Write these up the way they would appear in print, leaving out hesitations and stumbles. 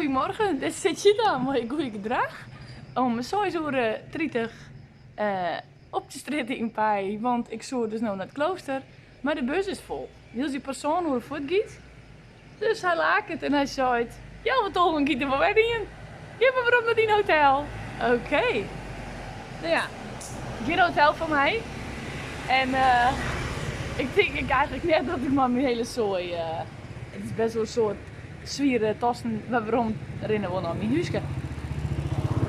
Goedemorgen, dêr sit je dan mei je goede gedrach om seis oere 30 op de strjitte yn Peij, want ik soe dus no nei it klooster, mar de bus is fol. Wylst dy pas sân oere fuort giet. Dus hy laket en hy seit, healwei tolven giet der wol wer ien. Gean mar werom nei dyn hotel. Oké. No ja, gjin hotel foar my. En ik tink ek eigentlik net dat ik mei myn hiele soai, it is best wol in soad swiere tassen, wer werom rinne wol nei myn húske.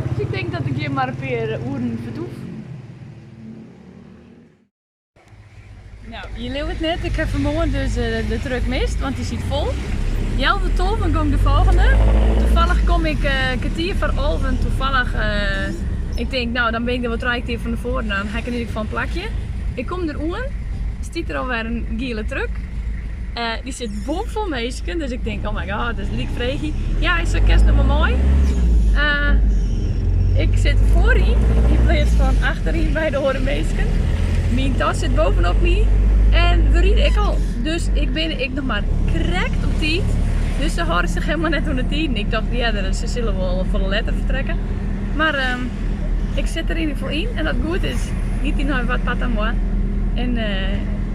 Dus ik tink dat ik hjir mar in pear oeren fertoef. No, je leauwe it net, ik ha fanmoarn dus de truck mist, want dy siet fol. Healwei tolven gong de folgjende. Toevallig kom ik kertier foar alven, toevallig, ik tink no dan bin ik der wol trije kertier fan tefoaren, dan ha ik yn ieder gefal in plakje. Ik kom der oan, stiet der alwer in giele truck. Dy sit bomfol minsken, dus ik tink oh my god, dus lyk freegje. Ja, hy sei kinst noch wol mei. Ik sit foaryn yn pleats fan achteryn by de oare minsken. Myn tas sit bovenop my en we ride ek al. Dus ik bin ek noch mar krekt op tiid. Dus se hâlde sich helemaal net oan de tiden. Ik tocht earder, se sille wol folle letter fertrekke. Mar ik sit der yn ieder gefal yn en as it goed is, giet dy nei Wat Patamoa. En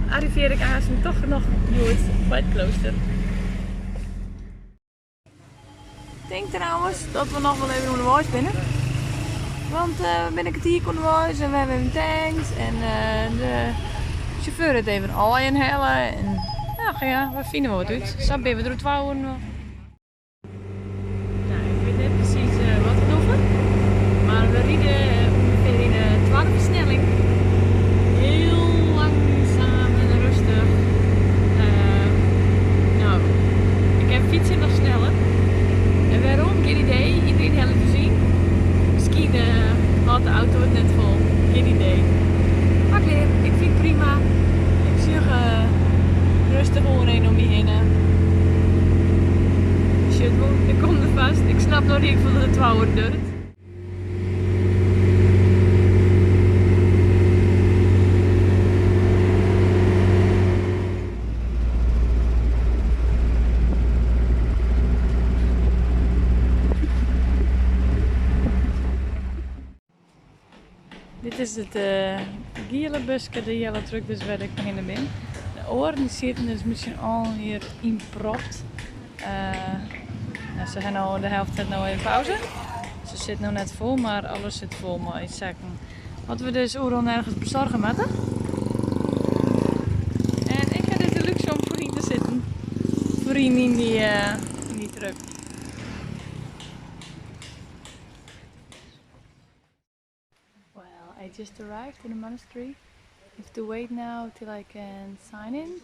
arrivearje ik aansten toch noch hjoed by it klooster. Ik tink trouwens dat we noch wol even ûnderweis binne. Want we binne in kertierke ûnderweis en we hawwe even tankt en de sjauffeur hat even aaien helle. En ja, ja, we fine wol wat út. Sa binne we der oer twa oeren wol. Nou, ik wit net presys wat we dogge, mar we ride ûngefear yn de twadde fersnelling. Hiel langzaam en rêstich. No, ik kin fytse noch sneller. En wêrom? Gjin idee. Iderien hellet ús yn. Miskien hâldt de auto it net fol. Gjin idee. Mar klear, ik fyn it prima. Ik sjoch rêstich oan en om my hinne. Sjoch wol, ik kom der fast. Ik snap noch net dat it twa oeren duorret. Dit is it giele buske, de yellow truck dus wêr't ik hinne bin. De oaren dy sieten dus mei syn allen hjir ynpropt. Se ha no, de helte hat no even pauze. Se sit no net fol, mar alles sit fol mei sekken. Wat we dus oeral nergens besoarge moatte. En ik ha dus de lúkse om foaryn te sitten. Foaryn yn dy truck. Well, I just arrived in the monastery. I have to wait now till I can sign in.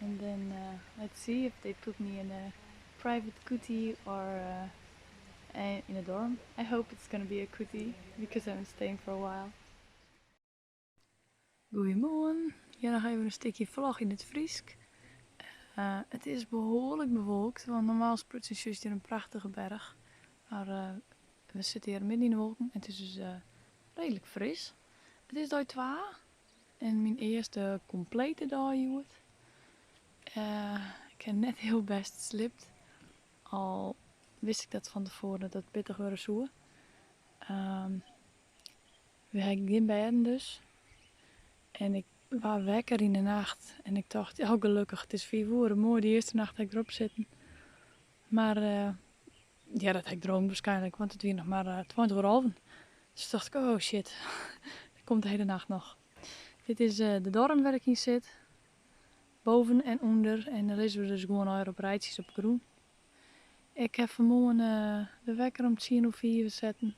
And then let's see if they put me in a private kuti or in a dorm. I hope it's gonna be a kuti because I'm staying for a while. Goeiemoarn, hjir noch even in stikje vlog yn it Frysk. It is behoarlik bewolkt, want normaal sprutsen sjochst hjir in prachtige berch. Mar we sitte hjir midden yn de wolken en it is dus reedlik fris. It is dei twa en myn earste komplete dei hjoed. Ik ha net hiel bêst sliept, al wist ik dat fan tefoaren dat dat pittich wurde soe. We ha gjin bêden dus. En ik waard wekker yn de nacht en ik tocht, oh gelokkich, it is fiif oere, moai, de earste nacht ha ik derop sitten. Mar ja, dat ha ik droomd waarskynlik, want it wie noch mar tweintich oer alven. Dus tocht ik, oh shit, der komt de hiele nacht noch. Dit is de dorm wêr ik yn sit. Boven en ûnder en dan lizze we dus gewoan allegear op rijtsjes op de grûn. Ik ha fanmoarn de wekker om tsien oer fiif setten.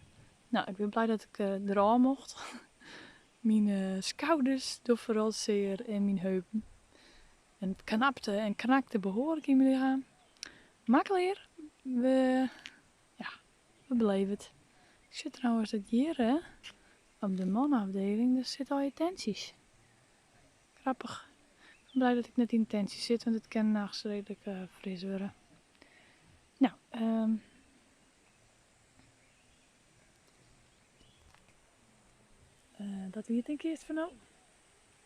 No, ik bin blij dat ik derôf mocht. Myn skouders dogge foaral sear en myn heupen. En it knapte en knakte behoarlik yn myn lichem. Mar klear, we, ja, we beleve it. Ik sjoch trouwens dat hjir op de manafdeling, der sitte allegear tentsjes. Grappich. Ik bin blij dat ik net yn in tentsje sit, want it kin nachts reedlik fris wurde. No, dat wie it tink ik earst foar no.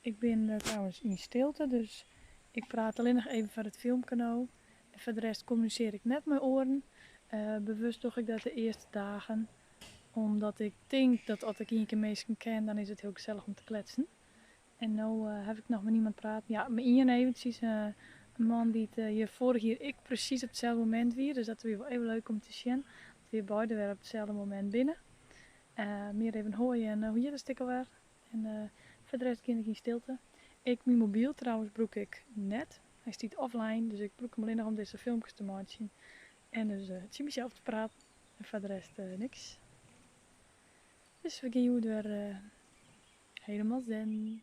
Ik bin trouwens yn stilte, dus ik praat allinnich even foar it filmke no. En foar de rest kommunisearje ik net mei oaren. Bewust doch ik dat de earste dagen, omdat ik tink dat as ik ien kear minsken ken, dan is it hiel gesellich om te kletsen. En no haw ik noch mei niemand praat. Ja, mei ien eventsjes, in man dy't hjir foarich jier ek presys op itselde momint wie. Dus dat wie wol even leuk om te sjen. Dat we beide wer op itselde momint binne. Mear even hoi en hoe hjit it ek alwer. En foar de rest gean ik yn stilte. Ek myn mobyl trouwens brûk ik net. Hy stiet offline, dus ik brûk him allinnich om dizze filmkes te meitsjen. En dus tsjin mysels te praten. En foar de rest niks. Dus we gean hjoed wer helemaal zen.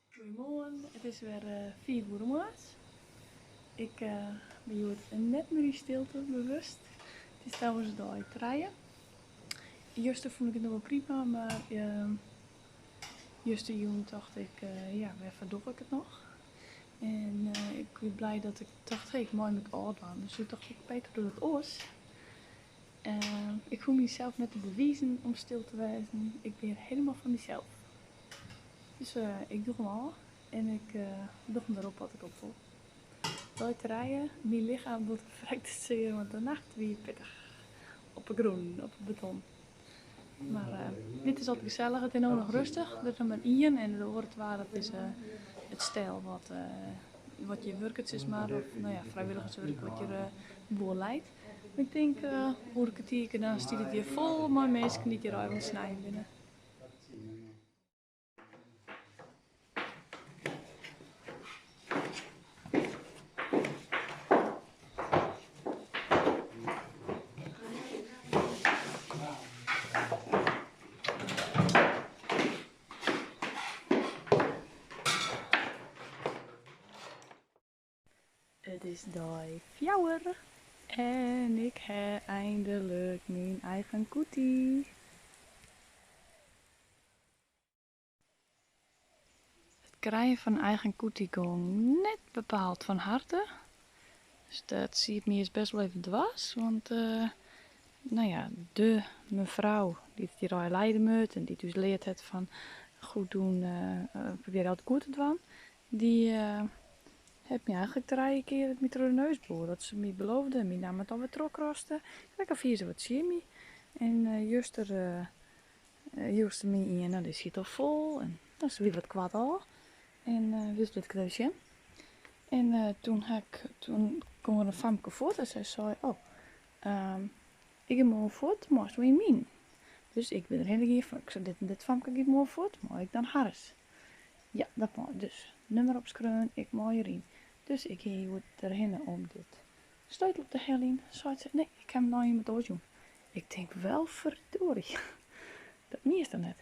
Goeiemoarn, it is wer 5 oere moarns. Ik bin hjoed net mear yn stilte, bewust. It is trouwens dei 3. Juster fûn ik it noch wol prima, mar justerjûn tocht ik, ja, wêrfoar doch ik it noch? En ik wie blij dat ik tocht, hé, ik mei my ôfdwaan. Dus toen tocht ik, Petra, doe dat oars. Ik hoech mysels net te bewizen om stil te wêzen. Ik bin helemaal fan mysels. Dus ik doch him ôf en ik doch him wer op as ik op wol. Dei 3, myn lichem docht ferrekte sear, want de nacht wie pittich. Op 'e grûn, op it beton. Mar dit is altyd gesellich. It is no noch rêstich. Der is noch mar ien en de oare twa, dat is it stel wat hjir wurket, sis mar. Of no ja, frijwilligerswurk wat hjir boer leit. Ik tink oer in kertierke dan stiet it hjir fol mei minsken dy't hjir oan it snijen binne. It is dei 4 en ik ha eindelik myn eigen kuti. It krijen fan in eigen kuti gong net bepaald fan harte. Dus dat siet my earst best wol even dwers, want de mefrou dy't it hjir al leide moat en dy't ús leard hat fan goed doen, probearje altyd goed te dwaan, dy hat my eigentlik 3 kear it my troch de neus boarre. Dat se my beloofde en myn namme it alwer trochkraste. Ik ha fier se wat tsjin my. En juster joech se my ien, dy siet al fol en se wie wat koart ôf. En wist lit ik it even sjen. En toen gong der in famke fuort en sy sei, oh, ik gean moarn fuort, meist wol yn myn. Dus ik bin derhinne gien fan, ik sei, dit en dit famke giet moarn fuort, mei ik dan harres? Ja, dat mei. Dus nummer opskreaun, ik mei hjiryn. Dus ik gean hjoed derhinne om dit sleutel op te heljen. Seit se, nee, ik ha him nei iemand oars jûn. Ik tink, wel verdorie, dat miest dan net.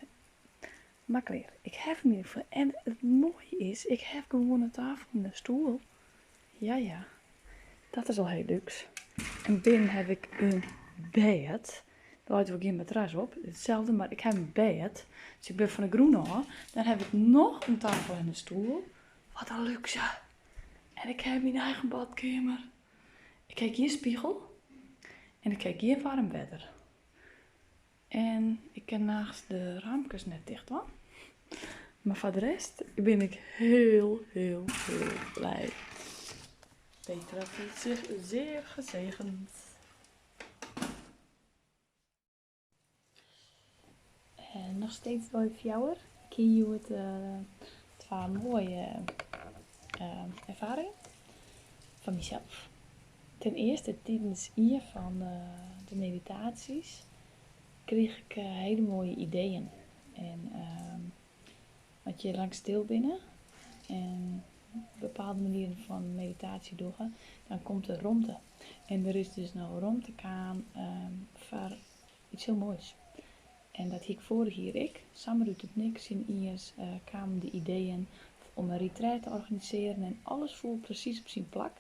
Maar klear, ik ha him yn ieder geval. En it moaie is, ik ha gewoan in tafel en in stoel. Ja, ja, dat is al heel luxe. En binnen heb ik in bêd. Der leit wol gjin matras op, itselde, mar ik ha in bêd. Dus ik bin fan de grûn ôf. Dan ha ik noch in tafel en in stoel. Wat in luxe. En ik ha myn eigen badkeamer. Ik ha gjin spiegel en ik ha gjin waarm wetter. En ik kin nachts de raamkes net ticht dwaan. Maar foar de rest bin ik heel, heel, heel blij. Petra voelt zich zeer gezegend. En noch steeds dei 4. Ik hie hjoed twa moaie erfaringen fan mysels. Ten earste tidens ien fan de meditaasjes kreeg ik hele mooie ideeën. En as je lang stil binne en bepaalde manieren fan meditaasje dogge, dan komt der romte. En der is dus no romte kaam foar iets hiel moais. En dat hie ik foarich jier ek. Samar út it niks yniens kamen de ideeën om in retraite te organisearjen en alles foel presys op syn plak.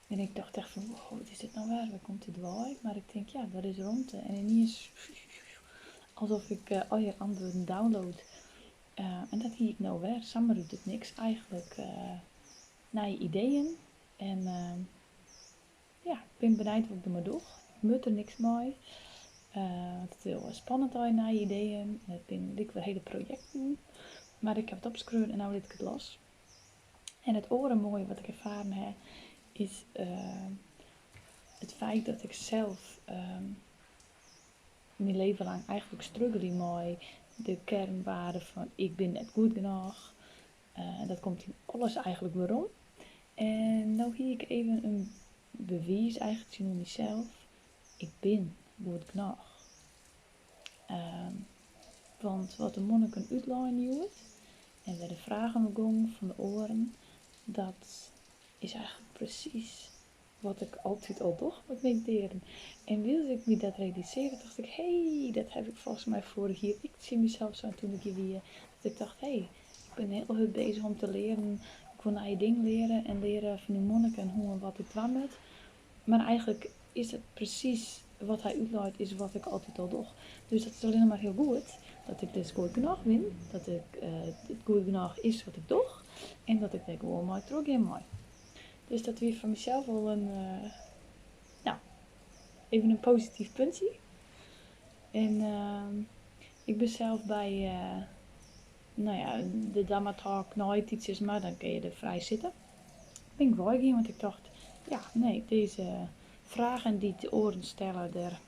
En ik dacht echt van, wow, wat is dit nou wer? Wêr komt dit wei? Maar ik denk, ja, der is romte. En ineens, alsof ik al je antwoorden download. En dat hie ik nou wer. Samar út it niks eigenlijk nije ideeën. En ik bin benijd wat ik dermei doch. Ik moet der niks mei. Want it is hiel spannend al je nije ideeën. En it binne like wer hele projekten. Maar ik ha it opskreaun en nou lit ik it los. En it oare moaie wat ik erfaren ha, is It feit dat ik sels myn leven lang eigenlijk struggelje mei de kernwaarde fan ik bin net goed genôch. Dat komt yn alles eigenlijk werom. En no hie ik even in bewiis eigenlijk tsjinoer mysels, ik bin goed genôch. Want wat de monniken útlein hjoed en wêr de fragen oer gongen fan de oaren, dat is eigenlijk presys wat ik altyd al doch met meditearjen. En wylst ik my dat realisearre, tocht ik, hé, dat ha ik folgens my foarich jier ek tsjin mysels sein toen ik hjir wie. Dat ik tocht, hé, ik bin hiel hurd beuzich om te learen, ik wol nije dingen leare en leare fan dy monniken hoe en wat ik dwaan moat. Mar eigenlijk is dat presys wat hy útleit, is wat ik altyd al doch. Dus dat is allinnich mar hiel goed, dat ik dus goed genôch bin, dat ik, it goed genôch is wat ik doch en dat ik dêr gewoan mei trochgean mei. Dus dat wie foar mysels wol in, nou, even in posityf puntsje. En ik bin sels by, no ja, de Dhamma Talk neitiid, sis mar, dan kinne je der frij sitte. Bin ik weigien, want ik tocht, ja, nee, dizze fragen dy't de oaren stelle, dêr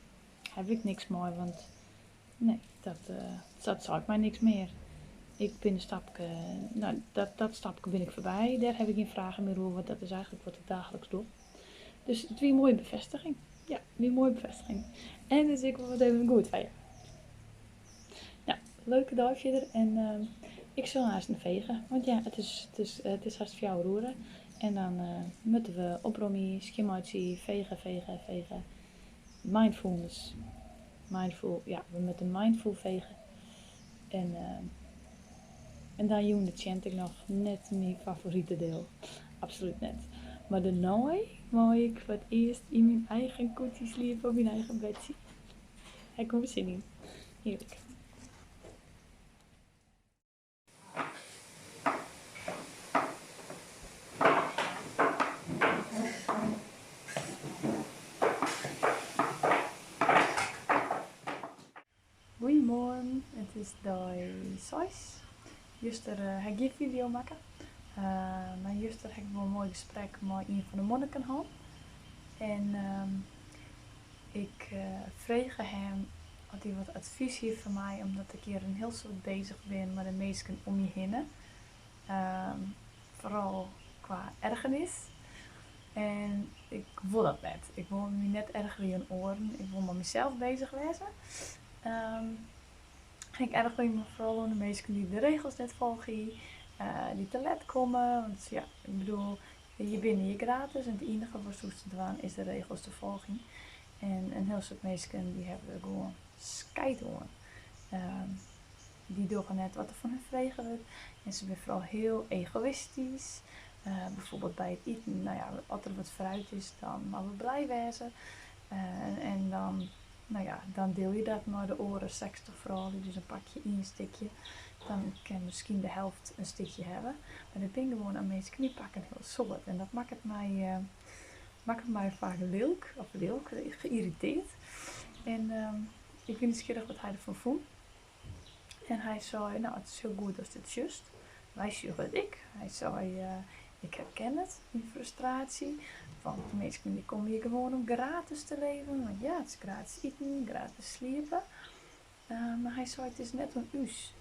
haw ik niks mei, want nee, dat seit my niks mear. Ik bin in stapke, no, dat stapke bin ik foarby, dêr haw ik gjin fragen mear oer, want dat is eigenlijk wat ik daagliks doch. Dus it wie in moaie befêstiging. Ja, wie in moaie befêstiging. En dus ek wol wat even goed foar je. Nou, leuke dei fierder en ik sil aansten fege, want ja, it is hast fjouwer oere en dan moatte we opromje, skjinmeitsje, fege, fege, fege. Mindfulness. Mindful, ja, we moatte mindful fege. En dan jûn de chanting noch, net myn favorite diel. Absolút net. Mar dêrnei mei ik foar it earst yn myn eigen kûtje sliepe op myn eigen bedsje. Ha ik wol sin yn. Hearlik. Goeiemoarn, it is dei seis. Juster ha ik gjin fideo makke, mar juster ha ik wol in moai gesprek mei ien fan de monniken hân. En ik frege him oft hy wat advys hie foar my, omdat ik hjir in hiel soad bezich bin mei de minsken om my hinne. Foaral kwa ergernis. En ik wol dat net. Ik wol my net ergerje oan oaren. Ik wol mei mysels bezich wêze. Ik ergerje my foaral oan de minsken dy't de regels net folgje, dy't te let komme. Want ja, ik bedoel, je binne hjir gratis en it iennige watst hoechst te dwaan is de regels te folgjen. En in hiel soad minsken dy hawwe der gewoan skijt oan. Dy dogge net wat der fan hun frege wurdt en se binne foaral hiel egoïstysk. Bijvoorbeeld by it iten, no ja, as der wat fruit is, dan moatte we blij wêze. En dan, no ja, dan diele je dat mei de oare 60 froulju, dus dan pak je ien stikje. Dan kin miskien de helft in stikje hawwe. Mar dat binne gewoan minsken dy pakke in hiel soad. En dat makket my faak lilk, of lilk, geïrriteerd. En ik wie nijsgjirrich wat hy derfan fûn. En hy sei, no, it is hiel goed datst dit sjochst. Wy sjogge it ek. Hy sei, ik herken it, dyn frustraasje. Want de minsken dy komme hjir gewoan om gratis te leven. Want ja, it is gratis iten, gratis sliepe. Mar hy sei, it is net oan ús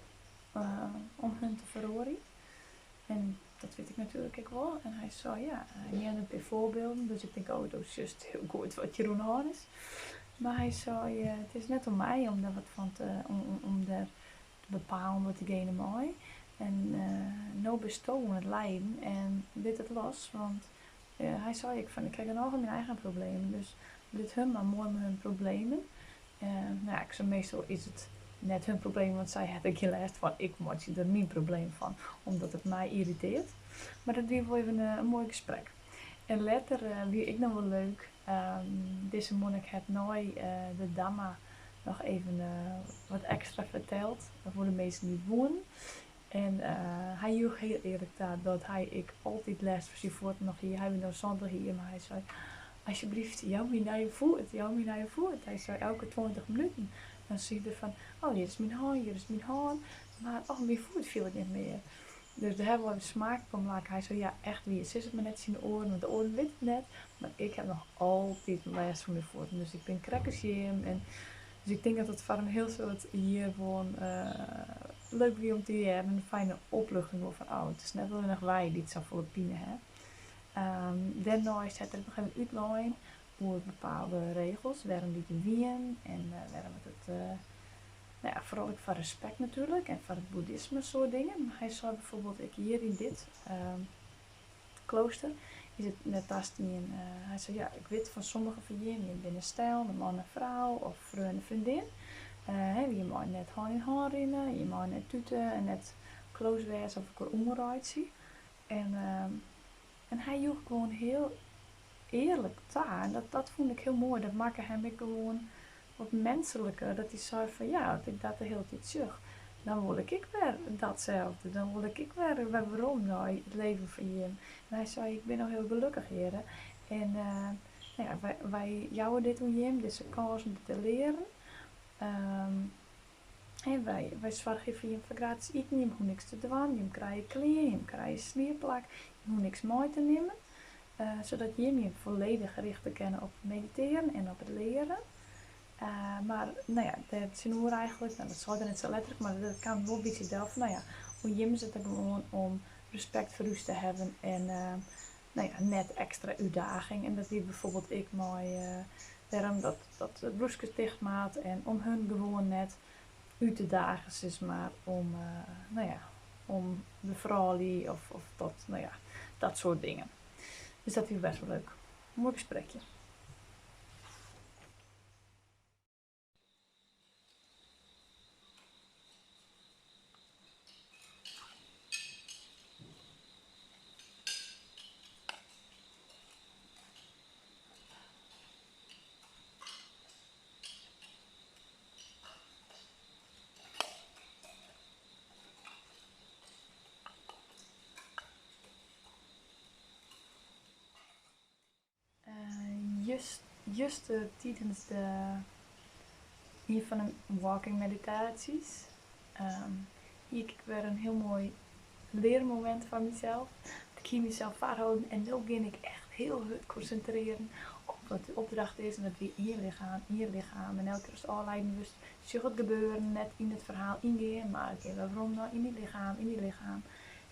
om hun te feroarjen. En dat wit ik natuerlik ek wol. En hy sei, ja, hy neamde in pear foarbylden. Dus ik tink, oh, do sjochst hiel goed wat hjir oan de hân is. Mar hy sei, it is net oan my om dêr wat fan te, om, om dêr te bepalen wat diegene mei. En no bisto oan it lijen en lit it los, want hy sei ek fan, ik ha genôch oan myn eigen problemen, dus lit hun mar moai mei hun problemen. No ja, ik sei, meastal is it net hun probleem, want sy ha der gjin lêst fan. Ik meitsje der myn probleem fan, omdat it my yrritearret. Mar dat wie wol even in moai gesprek. En letter wie ek noch wol leuk, dizze monnik hat nei de Dhamma noch even wat ekstra ferteld foar de minsken dy't woenen. En hy joech hiel earlik ta dat hy ek altyd lêst fan syn fuotten noch hie. Hy wie no 70 jier, mar hy sei, asjebleaft, jou my nije foet, jou my nije foet. Hy sei elke 20 minuten, dan sei er fan, oh, hjir is myn hân, hjir is myn hân, mar oh, myn foet fiel ik net mear. Dus dêr hawwe we even smaaklik om lakke. Hy sei, ja, echt wier, sis it mar net tsjin de oaren, want de oaren witte it net. Mar ik ha noch altyd lêst fan myn fuotten, dus ik bin krekt as jim. En dus ik tink dat it foar in hiel soad hjir gewoan leuk wie om te hearren. In fijne opluchting wol fan, oh, it is net allinnich wy dy't safolle pine ha. Dêrneist hat er ek noch even útlein oer bepaalde regels, wêrom dy't der wienen en wêrom it, no ja, foaral ek foar respekt natuerlik en foar it boeddhisme soart dingen. Mar hy sei bijvoorbeeld ek hjir yn dit klooster is it net tastien. Hy sei, ja, ik wit fan sommige fan jim, jim binne stel, in man en frou of freon en freondin. Hè, jim meie net hân yn hân rinne, jim meie net tute en net close wêze of elkoar oanreitsje. En hy joech gewoan hiel earlik ta en dat fûn ik hiel moai. Dat makke him ek gewoan wat mensliker. Dat hy sei fan ja, as ik dat de hiele tiid sjoch, dan wol ik ek wer datselde. Dan wol ik ek wer werom nei it leven fan jim. En hy sei, ik bin no hiel gelokkich hjirre. En no ja, wy jouwe dit oan jim, dizze kâns om dit te learen. En wy soargje foar jim foar gratis iten, jim hoege niks te dwaan, jim krije klean, jim krije sliepplak, jim hoege niks mei te nimmen. Sadat jim jim folledich richte kinne op meditearjen en op it learen. Mar, no ja, dêr tsjinoer eigentlik, no, dat sei er net sa letterlik, mar dat kaam wol in bytsje del fan, no ja, oan jim is it der gewoan om respekt foar ús te hawwen en, no ja, net ekstra útdaging. En dat wie bijvoorbeeld ek mei wêrom dat de bloeske ticht moat en om hun gewoan net út te dagen, sis mar, om, no ja, om de froulju of dat, no ja, dat soart dingen. Dus dat wie best wol leuk. Moai gesprekje. Juster tidens de ien fan de walking meditaasjes hie ik wer in hiel moai learmomint foar mysels. Ik hie mysels foarholden en no gean ik echt hiel hurd konsintrearjen op wat de opdracht is. En dat wie yn je lichem, yn je lichem. En elke kear ast ôfleiden wurdst, sjoch it gebeuren, net yn it ferhaal yngean, mar gean wer werom nei yn dyn lichem, yn dyn lichem.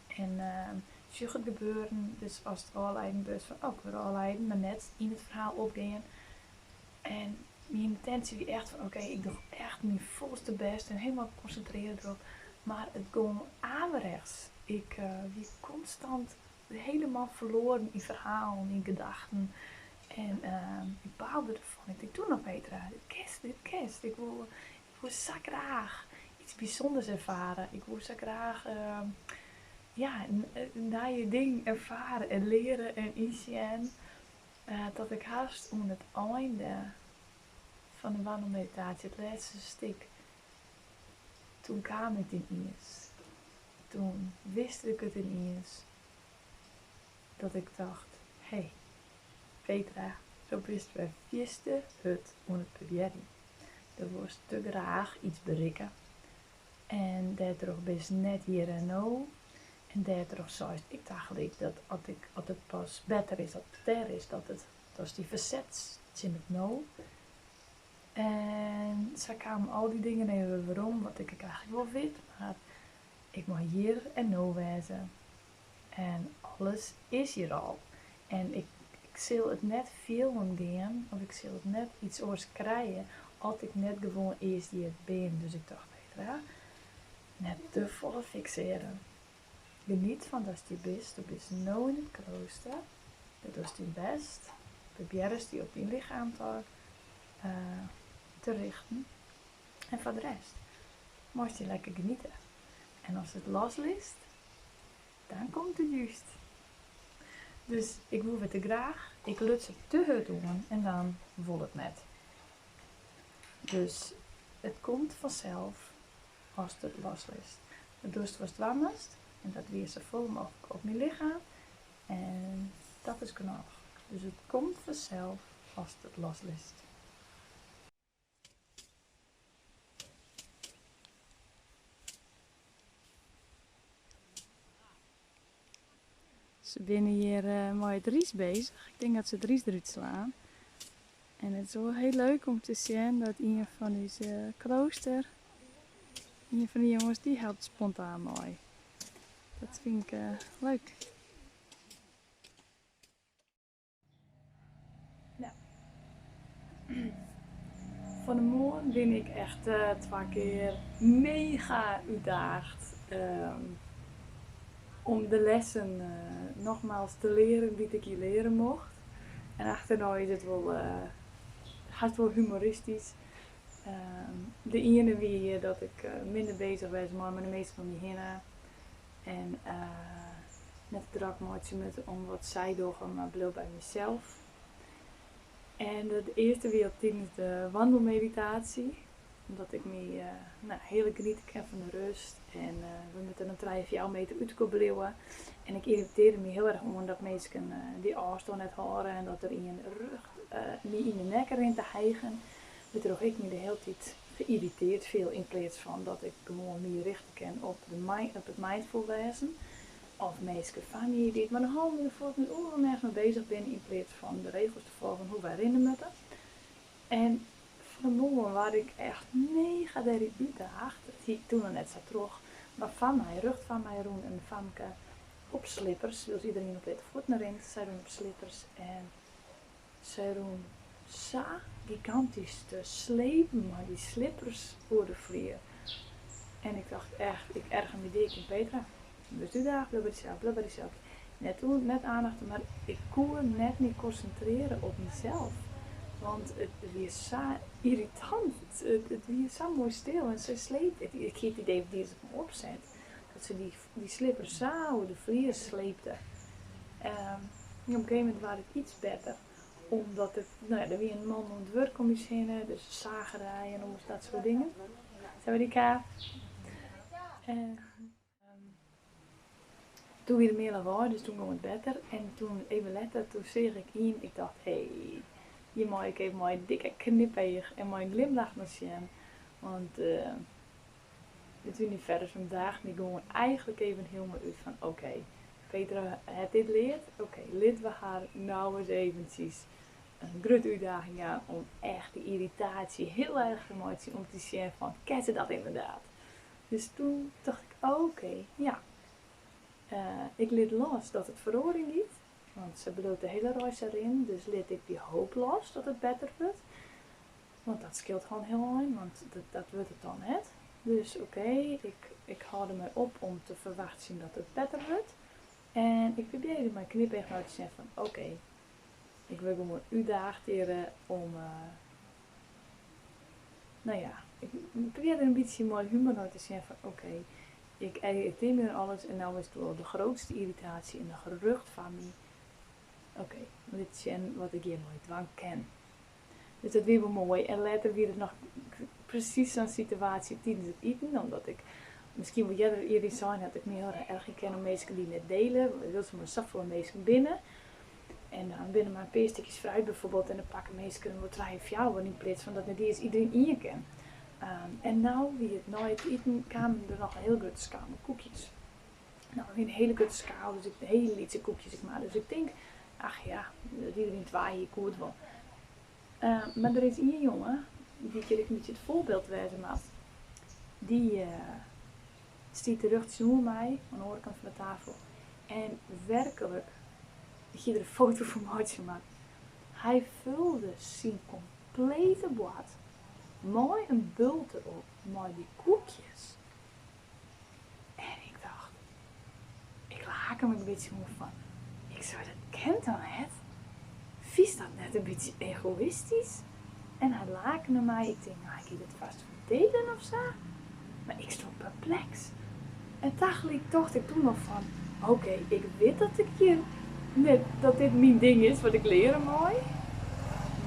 En sjoch it gebeuren, dus ast ôfleiden wurdst fan, oh, ik wurd ôfleiden, mar net yn it ferhaal opgean. En myn yntinsje wie echt fan, oké, ik doch echt myn folste bêst en helemaal konsintrearje derop. Mar it gong averechts. Ik wie konstant helemaal ferloaren yn ferhalen, yn gedachten. En ik baalde derfan. Ik tink, doe no Petra, dit kinst, dit kinst. Ik wol sa graach iets bysûnders erfare. Ik wol sa graach, ja, in nije ding erfare en leare en ynsjen. Dat ik hast oan it einde fan de wandelmeditaasje, it lêste stik, toen kaam it yniens. Toen wist ik it yniens dat ik tocht, hé, Petra, do bist wer fierste hurd oan it probearjen. Do wolst te graach iets berikke en dêrtroch bist net hjir en no. En dêrtroch seist ek tagelyk dat as it pas better is, dat it dêr is, dat it, datst dy fersetst tsjin it no. En sa kamen al dy dingen even werom, wat ik ek eigentlik wol wit, mar ik mei hjir en no wêze. En alles is hjir al. En ik sil it net fielen gean, of ik sil it net iets oars krije, as ik net gewoan earst hjir bin. Dus ik tocht, Petra, net te folle fiksearje. Geniet fan datst hjir bist. Do bist no yn it klooster. Do dochst dyn bêst. Probearrest dy op dyn lichem te richten. En foar de rest meist dy lekker geniete. En ast it loslitst, dan komt it júst. Dus ik woe wer te graach. Ik luts it te hurd oan en dan wol it net. Dus it komt fansels ast it loslitst. Do dochst watst dwaan moatst en dat wie safolle mooglik op myn lichem en dat is genôch. Dus it komt fansels ast it loslitst. Se binne hjir mei it rys bezich. Ik tink dat se it rys derút slaan. En it is wol hiel leuk om te sjen dat ien fan ús klooster, ien fan de jonges, dy helpt spontaan mei. Dat fyn ik leuk. Nou, fan 'e moarn bin ik echt twa kear mega útdaagd om de lessen nogmaals te learen dy't ik hjir leare mocht. En achternei is it wol hast wol humoristysk. De iene wie dat ik minder bezich wêze mei mei de minsken om my hinne en net te drok meitsje moat om wat sy dogge, mar bliuw by mysels. En de earste wie al tidens de wandelmeditaasje, omdat ik my, no, hearlik geniete kin fan de rêst en we moatte dan trije, fjouwer meter út elkoar bliuwe. En ik yrritearje my hiel erch oan dat minsken dy ôfstân net hâlde en dat der ien rjocht my yn de nekke rint te hijgen, wêrtroch ik my de hiele tiid geïrriteerd fiel yn pleats fan dat ik gewoan my richte kin op de op it mindful wêzen. Of minsken foar my dy't mei de hannen yn de fuotten oeral nergens mei bezich binne yn pleats fan de regels te folgjen hoe wy rinne moatte. En fan 'e moarn waard ik echt mega dêryn útdaagd. Dat hie ik toen noch net sa troch. Mar foar my, rjocht foar my rûn in famke op slippers, wylst iderien op bleate fuotten rint. Sy rûn op slippers en sy rûn sa gigantysk te slepen mei dy slippers oer de flier. En ik tocht echt, ik erger my dik yn Petra. Wurdst útdaagd, bliuw by dysels, bliuw by dysels. Net toen, net aandacht, mar ik koe net mear konsintrearje op mysels. Want it wie sa yrritant, it wie sa moai stil en sy sleepte. Ik hie it idee dat dy it op my opset, dat se dy slippers sa oer de flier sleepte. En op in gegeven momint waard it iets better, omdat it, no ja, der wie in man oan it wurk om ús hinne, dus sagerij en oars dat soart dingen. Sawadika. En toen wie der mear lawaai, dus toen gong it better. En toen, even letter, toen seach ik ien, ik tocht, hé, hjir mei ik even mei in dikke knipeach en mei in glimlach nei sjen. Want it universum daagt my gewoan eigentlik even hielendal út fan oké, Petra hat dit leard, oké, litte we har no ris eventsjes in grutte útdaging jaan om echt dy yrritaasje hiel erch te meitsjen om te sjen fan kin se dat inderdaad. Dus toen tocht ik oké, ja, ik lit los dat it feroaring giet, want se bliuwt de hiele reis sa rinnen, dus lit ik dy hoop los dat it better wurdt. Want dat skeelt gewoon hiel ein, want dat wurdt it dan net. Dus oké, ik hâld dermei op om te ferwachtsjen dat it better wurdt. En ik probearje mei knipeach nei te sjen fan oké, ik wurd gewoan útdaagd hjir om, no ja, ik probearje der in bytsje mei humor nei te sjen fan oké, ik irritearje my oer alles en no is it wol de grootste irritaasje en de gerucht foar my. Oké, lit sjen wat ik hjirmei dwaan kin. Dus dat wie wol moai. En letter wie der noch presys sa'n situaasje tidens it iten, omdat ik miskien wol earder hjiryn sein ha dat ik my hiel erch ergerje kin oan minsken dy't net diele, wylst der mar safolle minsken binne. En dan binne der mar in pear stikjes fruit bijvoorbeeld en dan pakke minsken wol trije, fjouwer yn pleats fan dat net iens iderien ien kin. En no wie it nei it iten kamen der noch in hiel grutte skaal mei koekjes. No, it wie in hiele grutte skaal, dus ik hiele lytse koekjes ek mar. Dus ik tink, ach ja, dat iderien twa hie, koe it wol. Mar der is ien jonge, dy't hjir ek in bytsje it foarbyld wêze moat. Dy stiet rjocht tsjinoer my, oan de oare kant fan de tafel. En werklik, ik hie der in foto fan meitsje moatten. Hy fulde syn komplete board mei in bult derop mei dy koekjes. En ik tocht, ik lake him in bytsje oan fan, ik sei, dat kin toch net? Fynst dat net in bytsje egoïstysk? En hy lake nei my, ik tink, no hy giet it fêst ferdielen of sa. Mar ik stond perpleks. En tagelyk tocht ik toen noch fan, oké, ik wit dat ik hjir net, dat dit myn ding is wat ik leare mei.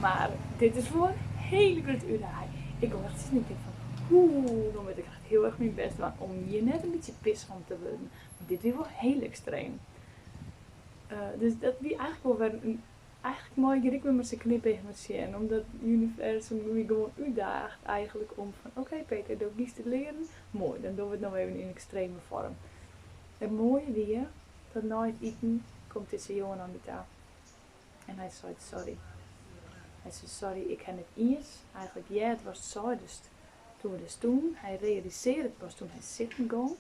Mar dit is wol in hiele grutte útdaging. Ik gong echt sitten, ik tink fan, oeh, no moat ik echt hiel erch myn bêst dwaan om hjir net in bytsje pissich om te wurden. Want dit wie wol hiel ekstreem. Dus dat wie eigentlik wol wer in, eigentlik mei ik hjir ek wer mei sa'n knipeach nei sjen, omdat it universum my gewoan útdaget eigentlik om fan oké Peter, do giest dit learen, moai, dan dogge we it no even yn ekstreme foarm. It moaie wie dat nei it iten Komt dizze jonge nei my ta en hy seit sorry. Hy seit sorry, ik ha net iens eigentlik heard watst seidest toen we der stoenen. Hy realisearre it pas toen hy sitten gong.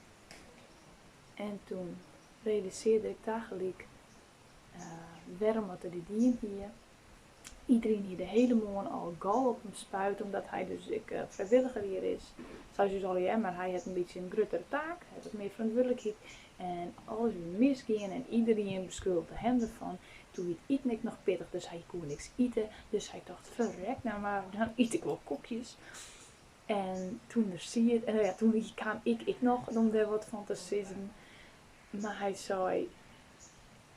En toen realisearde ik tagelyk wêrom at er dit dien hie. Iderien hie de hiele moarn al gal op him spuid, omdat hy dus ek frijwilliger hjir is. Sa is ús allegear, mar hy hat in bytsje in gruttere taak, hy hat wat mear ferantwurdlikheid. En alles wie misgien en iderien beskuldige him derfan. Toen wie it iten ek noch pittich, dus hy koe niks ite. Dus hy tocht, ferrek nou mar, dan yt ik wol koekjes. En toen er siet, en ja, toen kaam ik ek noch om dêr wat fan te sizzen. Mar hy sei,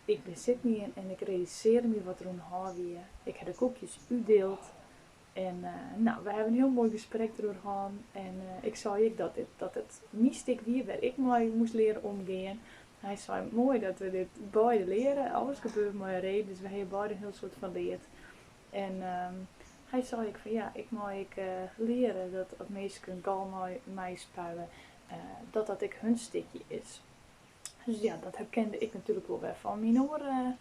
ik bin sitten gien en ik realisearre my wat der oan de hân wie. Ik ha de koekjes útdield en no, we hawwe in hiel moai gesprek deroer hân. En ik sei ek dat dit, dat it myn stik wie wêr ik mei moast leare omgean. Hy sei, moai dat we dit beide leare, alles gebeurt mei in reden, dus we hawwe hjir beide in hiel soad fan leard. En hy sei ek fan ja, ik mei ek leare dat as minsken gal nei my spuie, dat dat ek hun stikje is. Dus ja, dat herkende ik natuerlik wol wer fan myn oare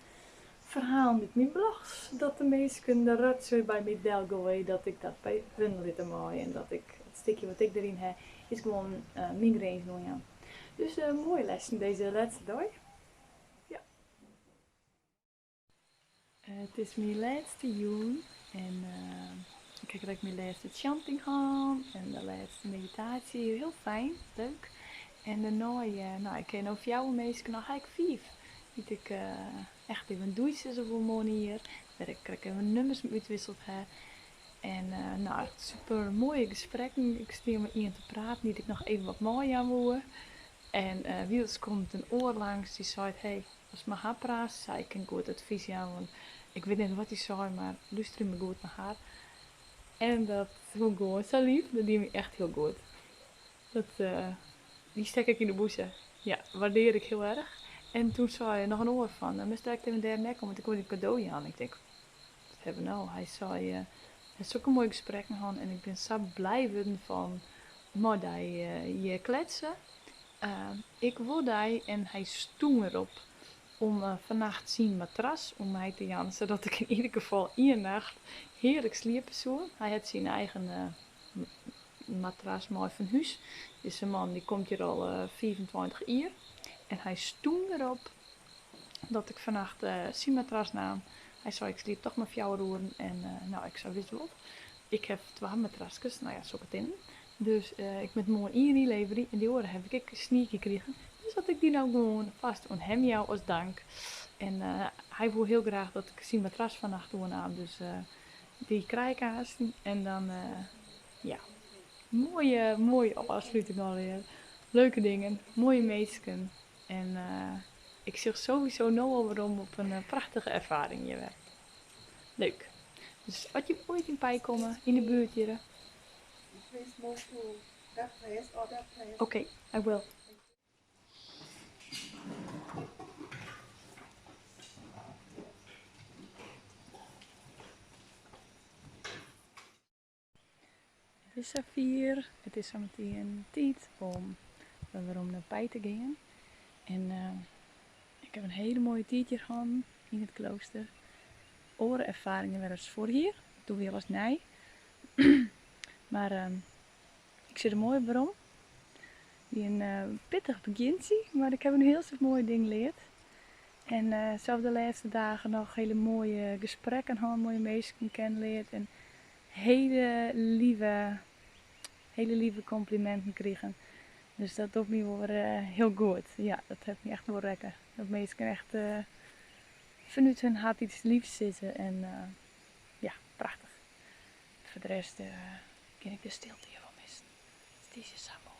ferhalen út myn blogs. Dat de minsken de rotsoai by my delgoaie, dat ik dat by hun litte mei. En dat ik it stikje wat ik deryn ha, is gewoan myn grins oanjaan. Dus moaie lessen dizze lêste dei. Ja. It is myn lêste jûn en ik ha krekt myn lêste chanting hân en de lêste meditaasje. Hiel fijn, leuk. En dêrnei, no, ik ken no fjouwer minsken, no ha ik fiif, dy't ik echt even doei sizze wol moarnier, wêr ik krekt even nummers mei útwisseld ha. En no, echt super moaie gesprekken. Ik stie mei ien te praten dy't ik noch even wat meijaan woe. En wylst komt in oar langs dy seit, hey, ast mei har praatst, sy kin goed advys jaan, want ik wit net wat dy sei, mar lústerje mar goed nei har. En dat fûn ik gewoan sa lief, dat die my echt hiel goed. Dat, dy stek ik yn de bûse. Ja, waardear ik hiel erch. En toen sei noch in oar fan, moatst direkt even dêr nei komme, want ik wol dy in kado jaan. Ik tink, wat hawwe we no? Hy sei, we ha sokke moaie gesprekken hân en ik bin sa blij wurden fan mei dy hjir kletse. Ik wol dy, en hy stûn derop om fannacht syn matras oan my te jaan, sadat ik yn ieder gefal ien nacht hearlik sliepe soe. Hy hat syn eigen matras mei fan hús. Dizze man dy komt hjir al 25 jier. En hy stûn derop dat ik fannacht syn matras naam. Hy sei, ik sliep toch mar 4 oeren. En no, ik sei, witst wat, ik haw 2 matraskes, no ja, sokke tinten. Dus ik moat moarn ien ynleverje en dy oare haw ik ek sneaky krigen. Dus dat ik dy no gewoan fêst oan him jou as dank. En hy woe hiel graach dat ik syn matras fannacht oernaam, dus dy krij ik aanst. En dan, ja, moaie, moaie ôfsluting allegear. Leuke dingen, moaie minsken. En ik sjoch sowieso no al werom op in prachtige erfaring hjir wer. Leuk. Dus as je oait yn Pai komme, yn de buert hjir. Please move to that place or that place. Okay, I will. It is safier, it is sametien tiid om wer werom nei Pai te gean. En ik haw in hiele moaie tiid hjir hân yn it klooster. Oare erfaringen wer as foarich jier, doe wie alles nij. Mar ik sjoch der moai op werom. It wie in pittich begjintsje, mar ik haw in hiel soad moaie dingen leard. En sels de lêste dagen noch hiele moaie gesprekken hân, moaie minsken kennen leard en hele lieve kompliminten krigen. Dus dat docht my wol wer hiel goed. Ja, dat hat my echt wol rekke. Dat minsken echt fanút hun hart iets liefs sizze en ja, prachtich. Foar de rest kin ik de stilte hjir wol missen. It is hjir sa moai.